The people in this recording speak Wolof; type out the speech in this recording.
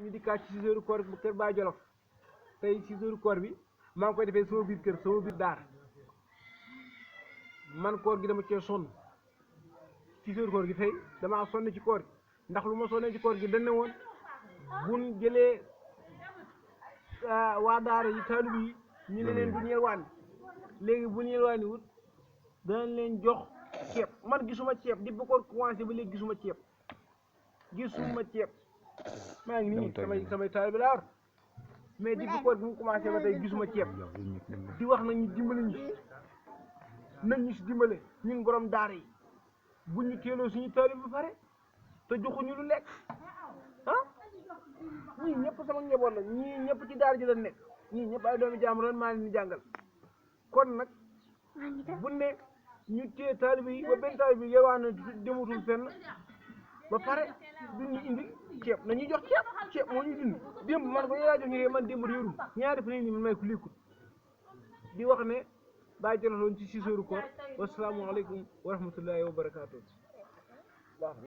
bi di kaas ci weeru koor bu kër Baay Jolof tey ci weeru koor bi maa ngi koy defee sama biir kër sama biir daara man koor gi dama cee sonn ci weeru koor gi tey damaa sonn ci koor gi ndax lu ma sonnee ci koor gi dañ ne woon buñ jëlee waa daara yi taalib yi ñu ne leen bu ñu yelwaani léegi bu ñu yelwaani wut danañ leen jox ceeb man gisuma ceeb di ba koor commencé ba léegi gisuma ceeb maa ngi nii samay taalib laa war mais di ba koor bi mu commencé ba tey gisuma ceeb di wax nañ ñu dimbali ñu si dimbale ñun borom daara yi bu ñu teeloo suñu taalib ba pare te joxuñu lu lekk ah ñii ñëpp sama njaboot la ñii ñëpp ci daara ji la nekk ñii ñëpp ay doomi jàmbur la maa leen di jàngal kon nag bu ne ñu téye taalibe yi ba benn taalibe yi yowaa na dematul fenn ba pare duñu indi ceeb nañuy jox ceeb moo ñu dindi démb man ko yaa jox ñu ree man démb réerum ñaari fan ni man may ko likkut di wax ne bàyyi jolof loon ci 6 heures koor wasalaamualeykum wa rahmatullahi wa barakaatu